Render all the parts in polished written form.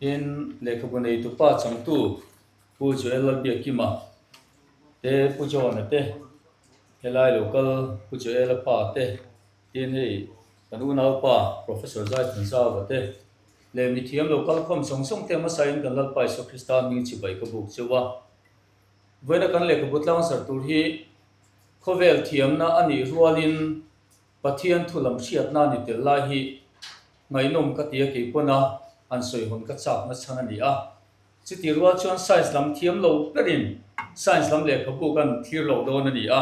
Tin, lehkhabu neitupa changtu Pu Joel Lalbiakima te, Pu John-a te, helai lo kal Pu Joel-a pa te, tin hei kan unaupa Professor Zaithanzauva te leh mithiam lo kal khawm zawng zawng te hmasain kan Lalpa Isua Krista hming chibai ka buk cheu a. Vawiina kan lehkhabu tlangsar tur hi khawvel thiamna a nih rualin Pathian thu lam hriatna ni tel lai hi ngaihnawm ka ti a kei pawn a han sawi hawn ka chak na chhan a ni a. Chuti rual chuan science lam thiam lo berin science lam lehkhabu kan thlir loh dawn a ni a,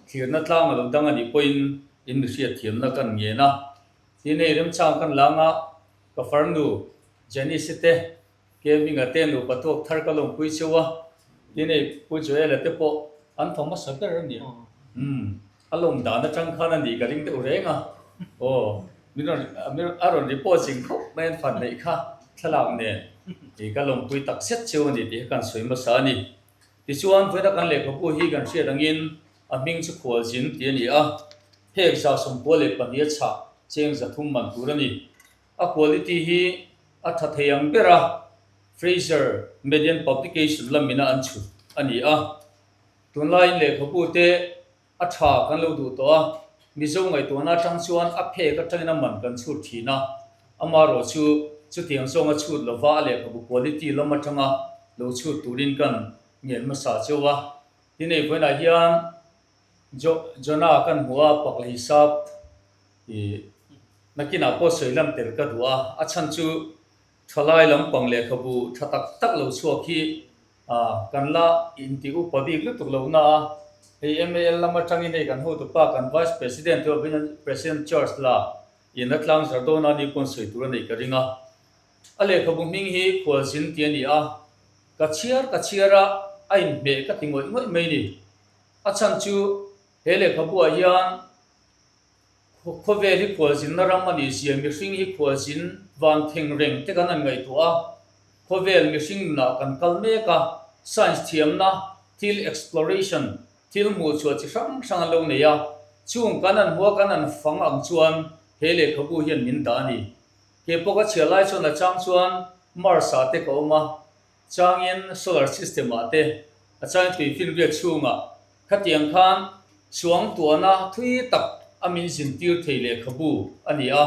thlirna tlang a lo dang a nih pawhin in mi hriat thiamna kan ngen a. Tin hei remchang kan lang a, ka farnu Janice-i te Kevin-a te nupa tuak thar ka lawmpui cheu a, tin hei Pu Joel-a te pawh an thaw hmasa ber a ni. Umm, a lawm dan atang khan a nih ka ring deuh reng a, aw, min rawn, a rawn report zing khawp mai an fan neih kha thlalak nen ih ka lawmpui tak zet cheu a ni tih kha kan sawi hmasa a ni. Tichuan, vawiina kan lehkhabu hi kan hriat angin a hming chu Khualzin tih a ni a, phek 92 a chhah cheng 300 man tur a ni. A quality hi a tha thei ang ber a, Fraser Median Publication lamina an chhut a ni a. Tunlaiin lehkhabu te a tha kan lo duh tawh a, Mizo ngaihtuahna atang chuan a phek atangin a man kan chhut thin a, amaherawh chu chutiang zawnga chhut lova a lehkhabu quality lam atanga lo chhut turin kan ngen hmasa cheu a. Tin hei vawiinah hian Jonah kan hmu a, Paklehisap Ih, nakinah pawh sawi lam tel ka duh a, a chhan chu thalai lampang lehkhabu tha tak tak lo chhuak hi kan la intih upa bik lutuk lo na a, hei MAL lam atangin hei kan hotupa kan Vice President chu President Charles la in a tlang zar dawn a ni pawn sawi tur a neih ka ring a. A lehkhabu hming hi Khualzin tih a ni a, ka chhiar ka chhiar a, a inhmeh ka ti ngawih ngawih mai ni. A chhan chu he lehkhabuah hian Khawvel hi khualzinna ram a nih zia mihring hi khualzin van theng reng te kan han ngaihtuah a, khawvel mihring nunah kan kal mek a, science thiamna, thil exploration, thil hmuhchhuah chi hrang hrang an lo nei a, chung kan han hua kan han fang ang chuan he lehkhabu hian min dah a ni. Kei pawh ka chhiar lai chuan a chang chuan Mars ah te ka awm a, changin solar system ah te, a changin tuifinriat chhungah Khatiang khan suangtuahna thui tak a min zintir thei lehkhabu a ni a.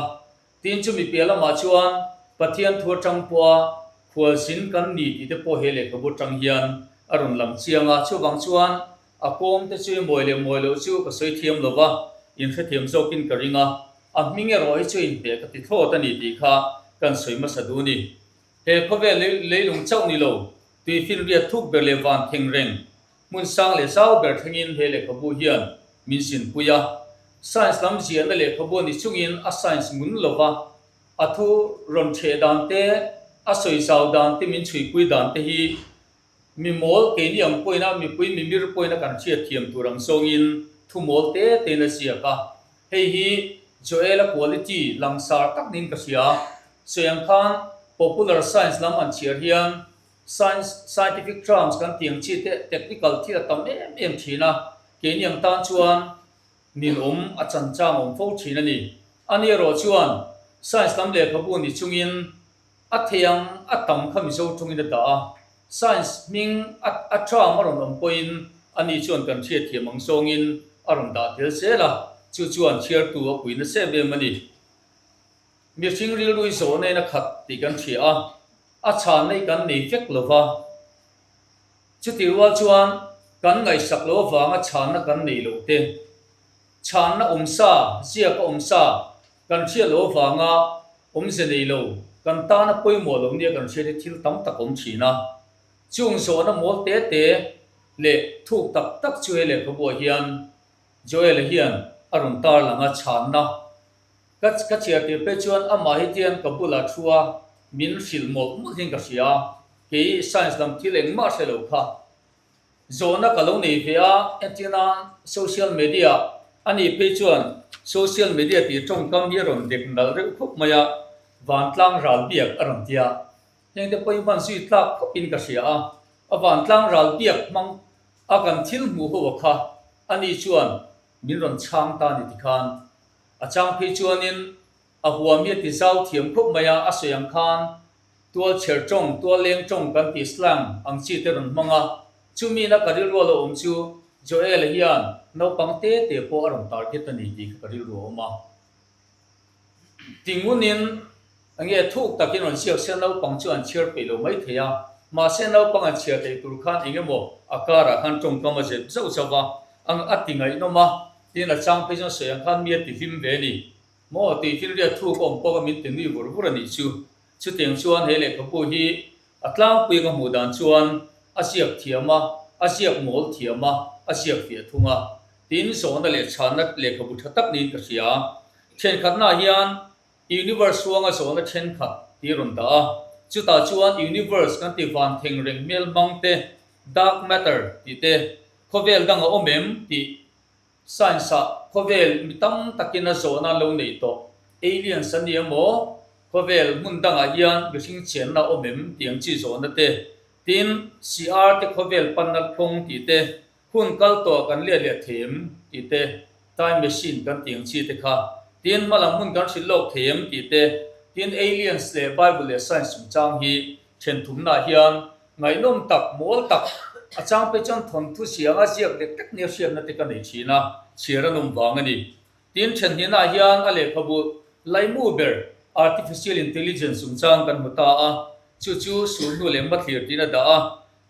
Tin, chumi piah lamah chuan Pathian thu atang pawha khualzin kan ni tih te pawh he lehkhabu atang hian a rawn lang chiang a. Chuvang chuan a kawng te chu i mawi leh mawi loh chu ka sawi thiam lo va, inhrethiam zawkin ka ring a. A hming erawh hi chu inhmeh ka ti thlawt a ni tih kha kan sawi hmasa duh a ni. He khawvel leilung chauh ni lo, tuifinriat thuk ber leh van theng reng Hmun sang leh zau ber thlengin he lehkhabu hian min zinpui a. Science lam ziahna lehkhabu a ni chungin a science ngun lova a thu rawn chheh dan te, a sawi zau dan te min chhuipui dan te hi mi mawl keini ang pawhin a mipui mimir pawhin a kan hriat thiam tur ang zawngin thu mawl te tein a ziak a. Hei hi Joel-a quality langsar tak niin ka hria. Sawi ang khan popular science lam an chhiar hian Science, scientific terms kan tih ang chi te technical thil a tam em em thin a, keini ang tan chuan nin awm a chan chang awm fo thin a ni. Ani erawh chuan science lam lehkhabu ni chungin a thei ang a tam kha Mizo tawngin a dah a, science hming a a term a rawn awm pawhin ani chuan kan hriatthiam ang zawngin a rawn dah tel zel a, chu chuan chhiartu a pui nasa em em a ni. Mihring rilru i zawhna in a khat tih kan hria a, a chhanna hi kan nei vek lo va. Chutih rual chuan kan ngaihsak loh avanga chhanna kan nei loh te, chhanna awm sa, ziaka awm sa kan hriat loh avanga awmze nei lo, kan tana pawimawh lo nia kan hriat hi thil tam tak awm thin a. Chung zawhna mawl te te leh thuk tak tak chu he lehkhabuah hian Joel-a hian a rawn tarlang a, chhanna Ka ka chhiar tir pek chuan amah hi tian ka bulah thu a, min hrilh mawlh mawlh hian ka hria a, kei science lam thil engmah hre lo kha. Zawhna ka lo nei ve a, entir nan social media a nih phei chuan social media tih tawngkam hi a rawn dek nalh reuh khawp mai a, vantlang ral biak a rawn ti a, hengte pawh hi hman zui tlak khawpin ka hria a, a vantlang ral biak hmang a kan thil hmuh ho a kha a nih chuan min rawn chhang ta ni tikhan A chang phei chuanin a huam hi a ti zau thiam khawp mai a, a sawi ang khan Tual chher tawng, tual leng tawng kan tih slang ang chi te rawn hmang a, chumi na ka rilru a lo awm chu Joel-a hian naupang te te pawh a rawn target a ni tih kha ka rilru a awm a. Tingunin enge thuk takin rawn chhiak se naupang chu an chhiar peih lo mai thei a, mahse naupang an chhiar theih tur khan eng emaw a karah khan tawngkam a zep zauh zauh va, ang a ti ngaihnawm a, tin a chang phei chuan sawi ang khan mi a ti hlim ve a ni. Maw tih finriat thuk a awm pawh a min ti nui vur vur a nih chu. Chutiang chuan he lehkhabu hi a tlangpui ka hmuh dan chuan a ziak thiam a, a ziak mawl thiam a, a ziak fiah thung a. Tin, zawhna leh chhanna lehkhabu tha tak niin ka hria. Thenkhatnaah hian Universe huanga zawhna thenkhat tih rawn dah a, chutah chuan Universe kan ti van theng reng hmel hmang te, Dark Matter tih te, khawvel dang a awm em tih Science-ah khawvel mi tam takin a zawhna an lo neih tawh. Aliens an ni emaw, khawvel hmun dangah hian mihring chenna a awm em tih ang chi zawhna te, tin, CR te khawvel panna kawng tih te, hun kal tawh kan let leh thei em tih te, time machine kan tih ang chi te kha, tin, hmalam hun kan hrilh lawk thei em tih te, tin, aliens leh Bible leh science chungchang hi thenthumnaah hian Ngaihnawm tak, mawl tak, a chang pe chuan thawnthu sianga ziak dek dek nia hriatna te ka nei thin a, chhiar a nawm vang a ni. Tin, thenhnihnaah hian a lehkhabu laimu ber Artificial Intelligence chungchang kan hmu ta a, chu chu sulhnu leh hmathlir tiin a dah a.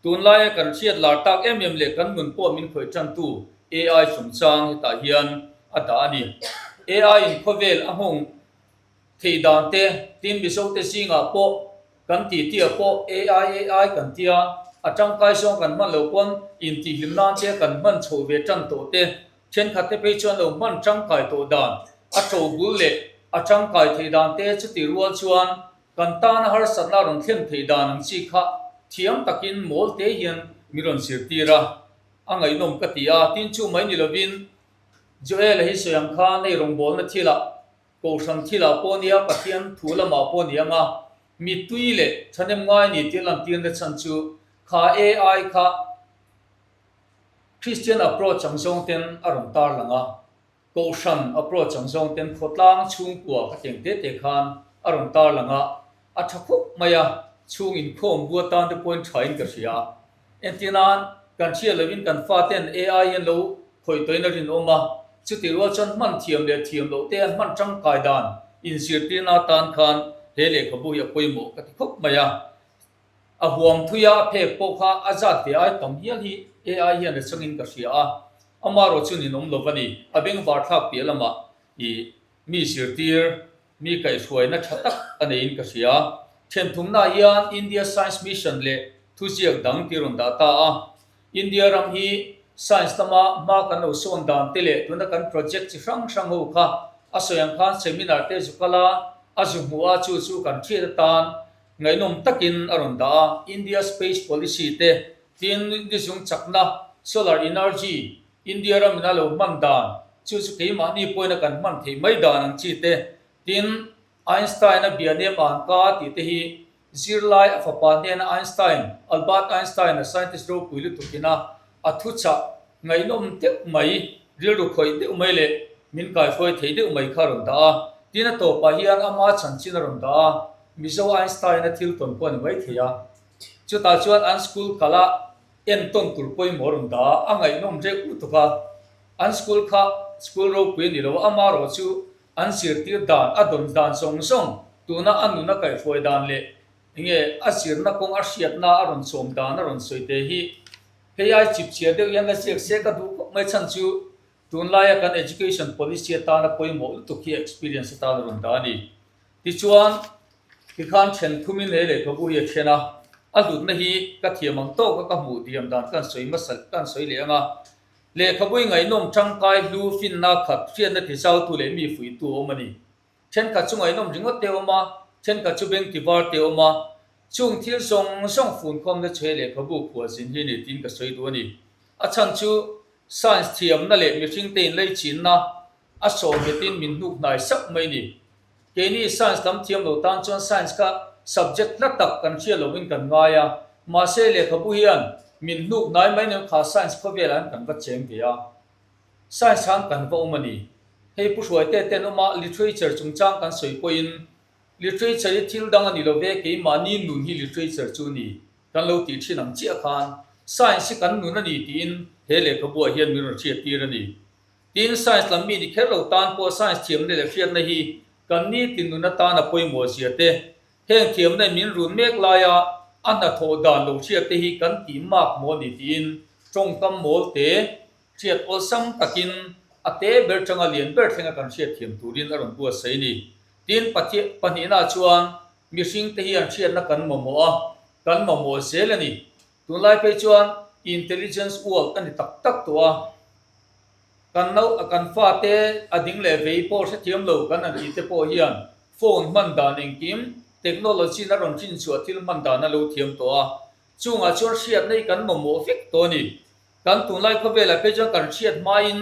Tunlaia kan hriat lar tak em em leh kan nun pawh min khawih tantu AI chungchang hetah hian a dah a ni. AI in khawvel a nghawng Theih dan te, tin Mizote zingah pawh kan ti tia pawh AI AI kan tia, a tangkai zawng kan hman lo pawn intihhlim nan che kan hman chho ve tan tawh te, thenkhat te phei chuan lo hman tangkai tawh dan, a to bul leh a tangkai theih dan te chuti rual chuan kan tana harsatna rawn thlen theih dan ang chi kha thiam takin mawl te hian mi rawn zirtir a, a ngaihnawm ka ti a, tin chu mai ni lovin Joel-a hi sawi ang khan hei rawngbawlna thilah Kohhran thilah pawh nia, Pathian thu lamah pawh ni anga mittui leh thahnem ngai ni tih a lantirna chhan chu kha AI kha Christian approach ang zawng ten a rawn tarlang a, Kohhran approach ang zawng ten khawtlang chhungkua kha teng te te khan a rawn tarlang a, a tha khawp mai a, chhung inkhawm bu atan te pawhin thain ka hria. Entir nan, kan hriat lovin kan faten AI hi an lo khawih tawhin a rinawm a, chutih rual chuan hman thiam leh thiam loh te an hman tangkai dan inzirtirna atan khan he lehkhabu hi a pawimawh ka ti khawp mai a. A huam thui a, a phek pawh kha a zat ve ai tam hial hi AI hian a changin ka hria a, amaherawh chu ninawm lo a ni, a bengvar thlak piah lamah i mi zirtir Mi kaihhruaina tha tak a neiin ka hria. Thenthumnaah hian India Science Mission leh thuziak dang ti rawn dah ta a. India ram hi Science lama hma kan lo sawn dan te leh tuna kan project chi hrang hrang ho kha a sawi ang khan seminar te zu kal a, a zu hmuh a chu chu kan hriat atan ngaihnawm takin a rawn dah a. India Space Policy te, tin nizung chakna, Solar Energy, India ram in a lo hman dan chu chu keimahni pawhin a kan hman theih mai dan ang chi te, tin Einstein a bia nem an ka tih te hi zirlai a fapa hnena Einstein, Albert Einstein a scientist ropui lutuk ina a thuchah ngaihnawm deuh mai, rilru khawih deuh mai leh min kaihruai thei deuh mai kha a rawn dah a, tin a tawpah hian ama chanchin a rawn dah a, Mizo Einstein a thil tawn pawh a ni mai thei a, chutah chuan an school kala Entawn tur pawimawh rawn dah a, a ngaihnawm reuh lutuk a. An school kha school ropui a ni lo a, amaherawh chu an zirtir dan, a dawn dan zawng zawng, tuna a nun a kaihhruai dan leh enge a zirna kawng a hriatna a rawn chawm dan a rawn sawi te hi hei ai chip chhiar deuh hian la ziak se ka duh khawp mai chhan chu tunlaia kan education policy atana pawimawh lutuk hi experience atan a rawn dah a ni. Tichuan, tikhan then thumin he lehkhabu hi a then a, a hlutna hi ka thiam ang tawka ka hmuh diam dan kan sawi hmasa kan sawi leh ang a. Lehkhabu hi ngaihnawm tangkai hlu finna khat hriatna tizautu leh mi fuihtu a awm a ni. Thenkhat chu ngaihnawm ringawt te a awm a, thenkhat chu beng tivar te a awm a. Chung thil zawng zawng funkhawmna chu he lehkhabu khualzin hi a ni tiin ka sawi duh a ni. A chhan chu science thiamna leh mihringte inleichinna a sawmhetin min hnuk hnai sauh mai a ni. Keini science lam thiam lo tan chuan science kha subject hla tak kan hria lovin kan ngai a, mahse lehkhabu hian min hnuk hnai mai nen kha science khawvelah hian kan va cheng ve a, science khan kan va awm a ni. Hei Pu Hruaite ten awma literature chungchang kan sawi pawhin. Literature hi thil dang a ni lo ve, keimahni nun hi literature chu a ni. Kan lo tih thin ang chiah khan science hi kan nun a ni tiin he lehkhabuah hian min rawn hriattir a ni. Tin, science lam mi ni kher lo tan pawh science thiamna leh hriatna hi kan nitin nun atan a pawimawh zia te, heng thiamna in min run mek laia a hnathawh dan lo hriat te hi kan tih mak maw a ni tiin tawngkam mawl te hriat awlsam takin a te ber tanga lian ber thlenga kan hriat thiam turin a rawn buatsaih a ni. Tin, pahnihna chuan Mihring te hian hriatna kan mamawh a, kan mamawh zel a ni. Tunlai phei chuan intelligence world a ni tak tak tawh a. Kan no kan fate a ding leh vei pawh hrethiam lo kan han tih te pawh hian phone hman dan engkim technology na rawn hrinchhuah thil hman dan a lo thiam tawh a. Chungah chuan hriatna hi kan mamawh vek tawh a ni. Kan tunlai khawvelah phei chuan kan hriat hmain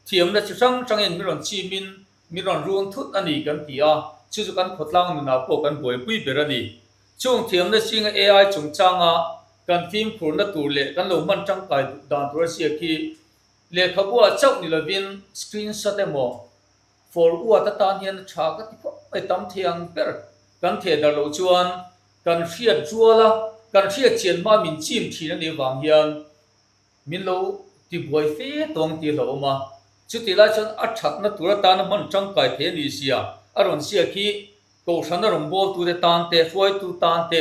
thiamna chi hrang hrangin min rawn chimin Min rawn run thut a ni kan ti a, chu chu kan khawtlang nunah pawh kan buaipui ber a ni. Chung thiamna zinga AI chungchanga kan fimkhurna tur leh kan lo hman tangkai duh dan tur a ziak hi lehkhabuah chauh ni lovin screenshot emaw forward atan hian a tha ka ti khawp mai tam thei ang ber. Kan theh darh loh chuan kan hriat rual a, kan hriat chian hma min chim thin a nih avang hian Min lo ti buai fe tawng tih a hlauhawm a, chutih lai chuan a thatna tur atana hman tangkai thei a nih zia a rawn ziak hi Kohhrana rawngbawltute tan te, hruaitu tan te,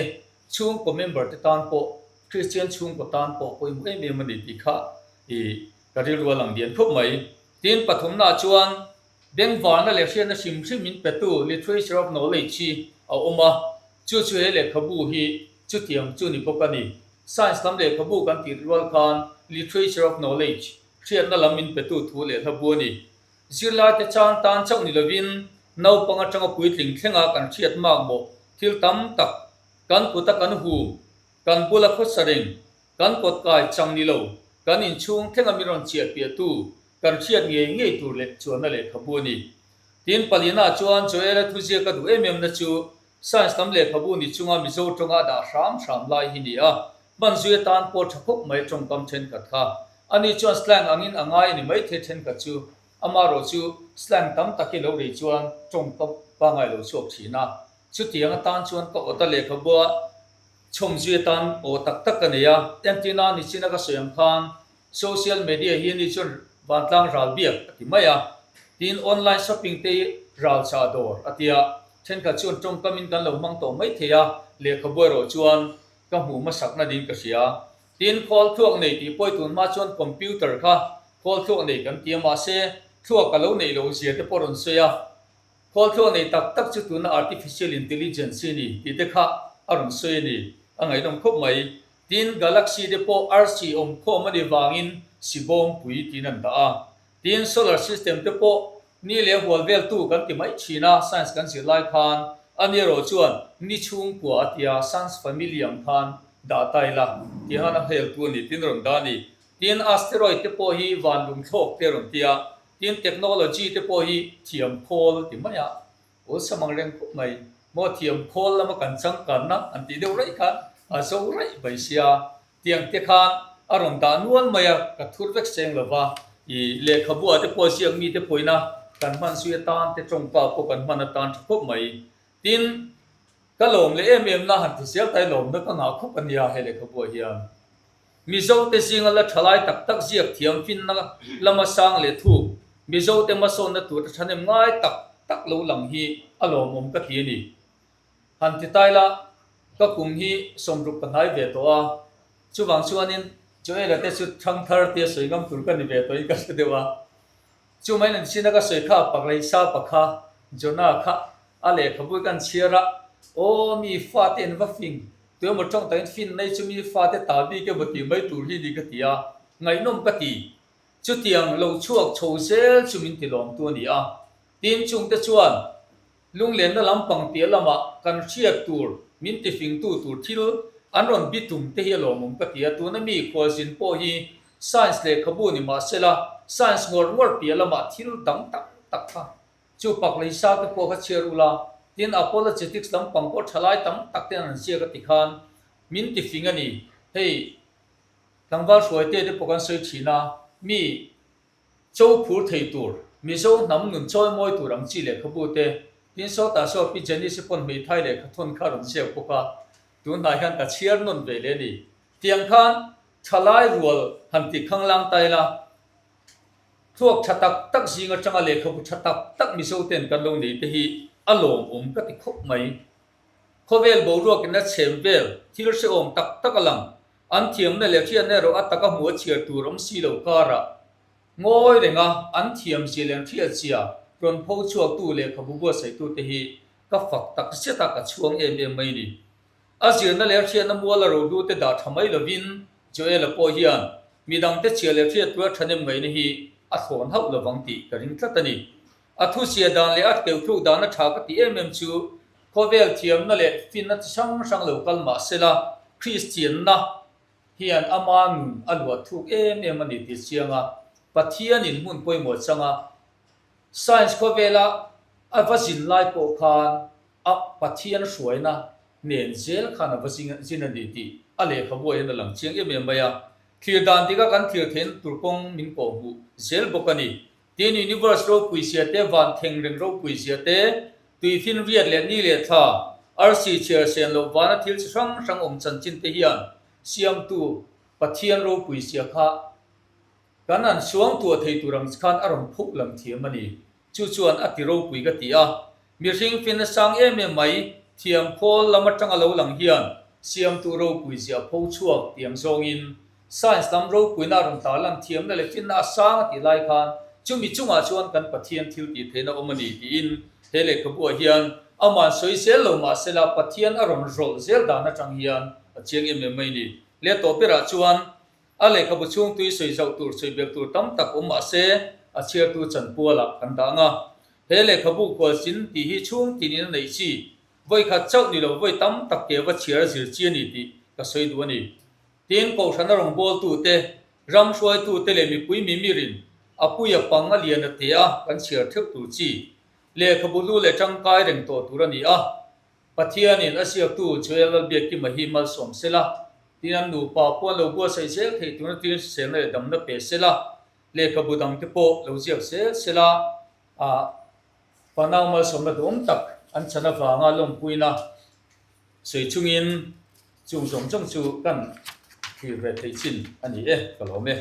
chhungkaw member te tan pawh, Kristian chhungkaw tan pawh pawimawh em em a ni tih kha i ka rilru a lang lian khawp mai. Tin, pathumnaah chuan bengvarna leh hriatna hrim hrim min petu Literature of Knowledge hi a awm a, chu chu he lehkhabu hi chutiang chu ni bawk a ni. Science lam lehkhabu kan tih rual khan Literature of Knowledge, hriatna lam min petu thu leh hlabu a ni. Zirlaite chan tan chauh ni lovin naupang atanga puitling thlenga kan hriat makmawh thil tam tak, kan kuta kan hum, kan bula khawsa reng, kan kawtkai chang ni lo, kan inchhung thlenga min rawn chiah piahtu kan hriat ngei ngei tur leh chuanna lehkhabu a ni. Tin, palina chuan Joela thuziak a duh em em na chu Science lam lehkhabu ni chunga Mizo tawnga dah hram hram lai hi ni a, hman zui atan pawh tha khawp mai tawngkam thenkhat kha. Ani chuan slang angin a ngai a ni maithei thenkhat chu, amaherawh chu slang tam tak hi lo rei chuan tawngkam pangngai lo chhuak thin a. Chutiang atan chuan ka awta lehkhabua chhawm zui atan aw tak tak ka nei a, entirna nichina ka sawi ang khan Social media hi ani chuan vantlang ral biak a ti mai a, tin online shopping te hi ral chah dawr a ti a, thenkhat chuan tawngkamin kan lo hmang tawh mai thei a, lehkhabu erawh chuan ka hmuh hmasakna ding ka hria. Tin khawl thluak nei tih pawh i tun hma chuan computer kha khawl thluak nei kan ti a, mahse thluak a lo neih loh zia te pawh rawn sawi a, Khawl thluak nei tak tak chu tuna artificial intelligence hi a ni tih te kha a rawn sawi a ni, a ngaihnawm khawp mai. Tin, galaxy te pawh arsi awm khawm a nih vangin sibawmpui tiin an dah a. Tin, solar system te pawh ni leh hual veltu kan ti mai thin a, science kan zir lai khan a ni erawh chuan ni chhungkua a tia sun's family ang khan dah ta ila tih khan a heltu a ni tiin a rawn dah a ni. Tin, asteroid te pawh hi van lungthlawk te a rawn ti a, Tin, technology te pawh hi thiam khawl ti mai a, awlsam ang reng khawp mai. Maw thiam khawl lama kan changkanna an tih deuh raih khan a zo raih mai sia. Tiang te khan a rawn dah nual mai a, ka thur vek seng lo va. I lehkhabuah te pawh ziak mi te pawhin a kan hman zui atan te tawngka pawh kan hman atan tha khawp mai. Tin, ka lawm leh em em na han ti zel ta i lawmna ka ngah khawp a nia he lehkhabuah hian. Mizote zinga la thalai tak tak ziak thiam finna lama sang leh thuk Mizote hmasawnna tur a thahnem ngai tak tak lo lang hi a lawmawm ka ti a ni. Han ti tai la, ka kum hi sawmruk ka hnai ve tawh a, chuvang chuanin Joela te chu thangthar tia sawi ngam tur ka ni ve tawhin ka hre deuh a. Chu mai nan china ka sawi kha paklei sapa kha Jonah kha a lehkhabu kan chhiar a, aw mi fate an va fing Tuemaw tawng takin fin nei chu mi fate ta bik emaw tih mai tur hi ni ka ti a, ngaihnawm ka ti. Chutiang lo chhuak chho zel chu min ti lawmtu a ni a. Tin, chungte chuan lunglenna lampang piah lamah kan hriat tur min ti fingtu tur thil an rawn bitum te hi a lawmawm ka ti a. Tuna mi khualzin pawh hi science lehkhabu ni mah sela, science ngawr ngawr piah lamah thil dang tak tak kha Chu pak lei sa te pawh kha chhiar ula, tin apologetics lampang pawh thalai tam tak ten an ziak a ti khan min ti fing a ni. Hei tlangval hruaite te pawh kan sawi thin a, mi cho phur thei tur, Mizo hnam nun chawi mawi tur ang chi lehkhabu te. Tin, sawtah saw Pi Janice-i pawn hmeithai lehkha thawn kha a rawn ziak bawk a, tunhnai hian ka chhiar nawn ve leh a ni. Tiang khan thalai rual han ti khanglang ta ila, thluak tha tak tak zing atanga lehkhabu tha tak tak Mizo ten kan lo nei te hi a lawmawm ka ti khawp mai. Khawvel boruak in a chhem vel thil hrehawm tak tak a lang, an thiamna leh hriatna erawh a taka hmu a chhiar tur awm si lo karah ngawi renga an thiam zia leh an hriat zia rawn pho chhuaktu lehkhabu buatsaihtu te hi ka fak tak zet a ka chhuang em em mai ni. A zirna leh a hriatna mual a rohlu te dah tha mai lovin Joel-a pawh hian midangte chhia leh hriat tura thahnem ngaihna hi a thlawn hauh lovang tih ka ring tlat a ni. A thuchhia dan leh a keuhthluk dana tha ka tih em em chu khawvel thiamna leh finna chi hrang hrang lo kal mah sela Kristianna hian ama nun a luah thuk em em a ni tih chiang a, Pathianin hmun pawimawh changa Science khawvela a va zin lai pawh khan a Pathian hruaina nen zel khan a va zin a ni tih a lehkhabu ah hian a lang chiang em em mai a. Thlir dan dika kan thlir theihna tur kawng min kawhhmuh zel bawk a ni. Tin, Universe ropui zia te, van theng reng ropui zia te, tuifin riat leh ni leh thla, arsi chhiar sen loh vana thil chi hrang hrang awm chanchin te hian Siamtu Pathian ropui zia kha kan an suangtuah thei tur ang khan a rawn phuk lam thiam a ni. Chu chuan a ti ropui ka ti a. Mihring fin a sang em em mai, thiam khawl lam atanga lo lang hian Siamtu ropui zia a pho chhuak tiang zawngin Science lam ropuina a rawn tarlan thiamna leh finna a sang a tih lai khan chumi chungah chuan kan Pathian thil tih theihna awm a ni tiin he lehkhabuah hian ama'n sawi zel lo mah sela Pathian a rawn rawlh zel dan atang hian a chiang em em mai a ni. Leh tawh berah chuan a lehkhabu chhung tui sawi zauh tur sawi belh tur tam tak awm mah se a chhiartu chanpualah kan dah ang a. He lehkhabu khualzin tih hi chhung tinin a neih chi vawi khat chauh ni lo vawi tam tak ke va chhiar a zir chi a ni tih ka sawi duh a ni. Tin, Kohhrana rawngbawltute, ram hruaitute leh mipui mimirin a pui a pang a lian a te a kan chhiar theuh tur chi lehkhabu hlu leh tangkai reng tawh tur a ni a. Pathianin a ziaktu Joel Lalbiakkima hi malsawm sela, tin an nupa pawh an lo buatsaih zel theih turna tir hriselna leh damna pe sela, lehkhabu dangte pawh lo ziak zel sela, ah fanau malsawmna duhawm tak an chan avanga lawmpuina Sawi chungin chung zawng zawng chu kan thlir ve thei chin a ni e, ka lawm e.